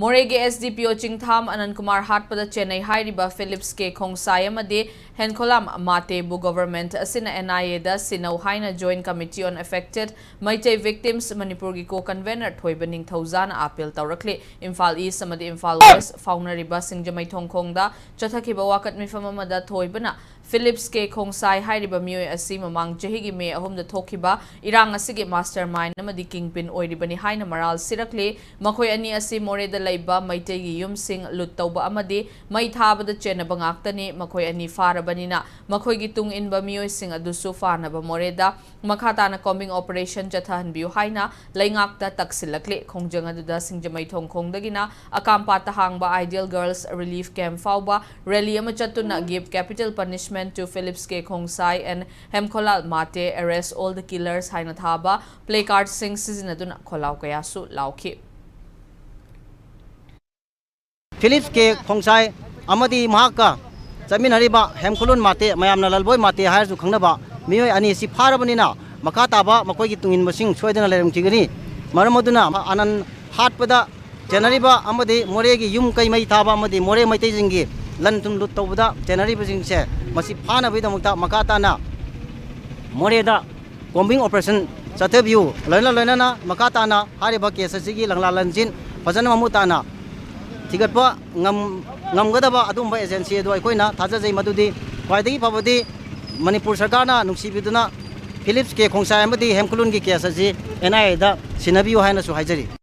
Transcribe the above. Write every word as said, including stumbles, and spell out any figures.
ꯃꯣꯔꯦꯒꯤ S D ꯄꯤ ꯑꯣ ꯆꯤꯡꯊꯥꯝ ꯑꯅꯟ ꯀꯨꯃꯥꯔ ꯍꯥꯠꯄꯗ ꯆꯦꯟꯅꯩ ꯍꯥꯏꯔꯤꯕ ꯐꯤꯂꯤꯞꯁ ꯀꯦ ꯈꯣꯡꯁꯥꯏ ꯑꯃꯗꯤ ꯍꯦꯟꯈꯣꯂꯥꯝ ꯃꯥꯇꯦꯕꯨ ꯒꯣꯚꯔꯟꯃꯦꯟꯠ ꯑꯁꯤꯅ ꯑꯦꯟ ꯑꯥꯏ ꯑꯦꯗ ꯁꯤꯟꯅꯧ ꯍꯥꯏꯅ Joint Committee on Affected Meitei Victims ꯃꯅꯤꯄꯨꯔꯒꯤ ꯀꯣ ꯀꯟꯚꯦꯅꯔ ꯊꯣꯏꯕ ꯅꯤꯡꯊꯧꯖꯥꯅ ꯑꯥꯄꯤꯜ ꯇꯧꯔꯛꯂꯤ꯫ ꯏꯝꯐꯥꯜ ꯏꯁ꯭ꯠ ꯑꯃꯗꯤ ꯏꯝꯐꯥꯜ ꯋꯦꯁ꯭ꯠ ꯐꯥꯎꯅꯔꯤꯕ ꯁꯤꯡꯖꯃꯩ ꯊꯣꯡꯈꯣꯡꯗ ꯆꯠꯊꯈꯤꯕ ꯋꯥꯀꯠ ꯃꯤꯐꯝ ꯑꯃꯗ ꯊꯣꯏꯕꯅ ꯐꯤꯂꯤꯞꯁ ꯀꯦ ꯈꯣꯡꯁꯥꯏ ꯍꯥꯏꯔꯤꯕ ꯃꯤꯑꯣꯏ ꯑꯁꯤ ꯃꯃꯥꯡ ꯆꯍꯤꯒꯤ ꯃꯦ ꯑꯍꯨꯝꯗ ꯊꯣꯛꯈꯤꯕ ꯏꯔꯥꯡ ꯑꯁꯤꯒꯤ ꯃꯥꯁꯇꯔ ꯃꯥꯏꯟ ꯑꯃꯗꯤ ꯀꯤꯡ ꯄꯤꯟ ꯑꯣꯏꯔꯤꯕꯅꯤ ꯍꯥꯏꯅ ꯃꯔꯥꯜ ꯁꯤꯔꯛꯂꯤ꯫ ꯃꯈꯣꯏ ꯑꯅꯤ ꯑꯁꯤ ꯃꯣꯔꯦꯗ ꯂꯩꯕ ꯃꯩꯇꯩꯒꯤ ꯌꯨꯝꯁꯤꯡ ꯂꯨꯠ ꯇꯧꯕ ꯑꯃꯗꯤ ꯃꯩ ꯊꯥꯕꯗ ꯆꯦꯟꯅꯕ ꯉꯥꯛꯇꯅꯤ꯫ ꯃꯈꯣꯏ ꯑꯅꯤ ꯐꯥꯔꯕꯅꯤꯅ ꯃꯈꯣꯏꯒꯤ ꯇꯨꯡ ꯏꯟꯕ ꯃꯤꯑꯣꯏꯁꯤꯡ ꯑꯗꯨꯁꯨ ꯐꯥꯅꯕ ꯃꯣꯔꯦꯗ ꯃꯈꯥ ꯇꯥꯅ ꯀꯣꯝꯕꯤꯡ ꯑꯣꯄꯔꯦꯁꯟ ꯆꯠꯊꯍꯟꯕꯤꯌꯨ ꯍꯥꯏꯅ ꯂꯩꯉꯥꯛꯇ ꯇꯛꯁꯤꯜꯂꯛꯂꯤ꯫ ꯈꯣꯡꯖꯪ ꯑꯗꯨꯗ ꯁꯤꯡꯖꯃꯩ ꯊꯣꯡꯈꯣꯡꯗꯒꯤꯅ ꯑꯀꯥꯝꯄꯥꯠꯇ ꯍꯥꯡꯕ Ideal Girls Relief Camp ꯐꯥꯎꯕ ꯔꯦꯂꯤ ꯑꯃ ꯆꯠꯇꯨꯅ Give Capital Punishment to Phillips K Khongsai and Hemkholal Mate, Arrest All the Killers ꯍꯥꯏꯅ ꯊꯥꯕ ꯄ꯭ꯂꯦ ꯀꯥꯔꯗꯁꯤꯡ ꯁꯤꯖꯤꯟꯅꯗꯨꯅ ꯈꯣꯜꯂꯥꯎ ꯀꯌꯥꯁꯨ ꯂꯥꯎꯈꯤ꯫ ꯐꯤꯂꯤꯞꯁ ꯀꯦ ꯈꯣꯡꯁꯥꯏ ꯑꯃꯗꯤ ꯃꯍꯥꯛꯀ ꯆꯠꯃꯤꯟꯅꯔꯤꯕ ꯍꯦꯝꯈꯨꯂꯨꯟ ꯃꯥꯇꯦ, ꯃꯌꯥꯝꯅ ꯂꯜꯕꯣꯏ ꯃꯥꯇꯦ ꯍꯥꯏꯔꯁꯨ ꯈꯪꯅꯕ ꯃꯤꯑꯣꯏ ꯑꯅꯤ ꯑꯁꯤ ꯐꯥꯔꯕꯅꯤꯅ, ꯃꯈꯥ ꯇꯥꯕ ꯃꯈꯣꯏꯒꯤ ꯇꯨꯡꯏꯟꯕꯁꯤꯡ ꯁꯣꯏꯗꯅ ꯂꯩꯔꯝꯈꯤꯒꯅꯤ꯫ ꯃꯔꯝ ꯑꯗꯨꯅ ꯑꯅꯟ ꯍꯥꯠꯄꯗ ꯆꯦꯟꯅꯔꯤꯕ ꯑꯃꯗꯤ ꯃꯣꯔꯦꯒꯤ ꯌꯨꯝ ꯀꯩ ꯃꯩ ꯊꯥꯕ ꯑꯃꯗꯤ ꯃꯣꯔꯦ ꯃꯩꯇꯩꯁꯤꯡꯒꯤ ꯂꯟ ꯊꯨꯝ ꯂꯨꯠ ꯇꯧꯕꯗ ꯆꯦꯟꯅꯔꯤꯕꯁꯤꯡꯁꯦ, ꯃꯁꯤ ꯐꯥꯅꯕꯒꯤꯗꯃꯛꯇ ꯃꯈꯥ ꯇꯥꯅ ꯃꯣꯔꯦꯗ ꯀꯣꯝꯕꯤꯡ ꯑꯣꯄꯔꯦꯁꯟ ꯆꯠꯊꯕꯤꯌꯨ꯫ ꯂꯣꯏꯅ ꯂꯣꯏꯅꯅ ꯃꯈꯥ ꯇꯥꯅ ꯍꯥꯏꯔꯤꯕ ꯀꯦꯁ ꯑꯁꯤꯒꯤ ꯂꯪꯂꯥ ꯂꯪꯖꯤꯟ ꯐꯖꯅ ꯃꯃꯨꯠ ꯇꯥꯅ ꯊꯤꯒꯠꯄ ꯉꯝ-, ꯉꯝꯒꯗꯕ ꯑꯗꯨꯒꯨꯝꯕ ꯑꯦꯖꯦꯟꯁꯤ ꯑꯗꯨ ꯑꯩꯈꯣꯏꯅ ꯊꯥꯖꯖꯩ꯫ ꯃꯗꯨꯗꯤ ꯈ꯭ꯋꯥꯏꯗꯒꯤ ꯐꯕꯗꯤ ꯃꯅꯤꯄꯨꯔ ꯁꯔꯀꯥꯔꯅ ꯅꯨꯡꯁꯤꯕꯤꯗꯨꯅ ꯐꯤꯂꯤꯞꯁ ꯀꯦ ꯈꯣꯡꯁꯥꯏ ꯑꯃꯗꯤ ꯍꯦꯝꯈꯨꯂꯨꯟꯒꯤ ꯀꯦꯁ ꯑꯁꯤ ꯑꯦꯟ ꯑꯥꯏ ꯑꯦꯗ ꯁꯤꯟꯅꯕꯤꯌꯨ ꯍꯥꯏꯅꯁꯨ ꯍꯥꯏꯖꯔꯤ꯫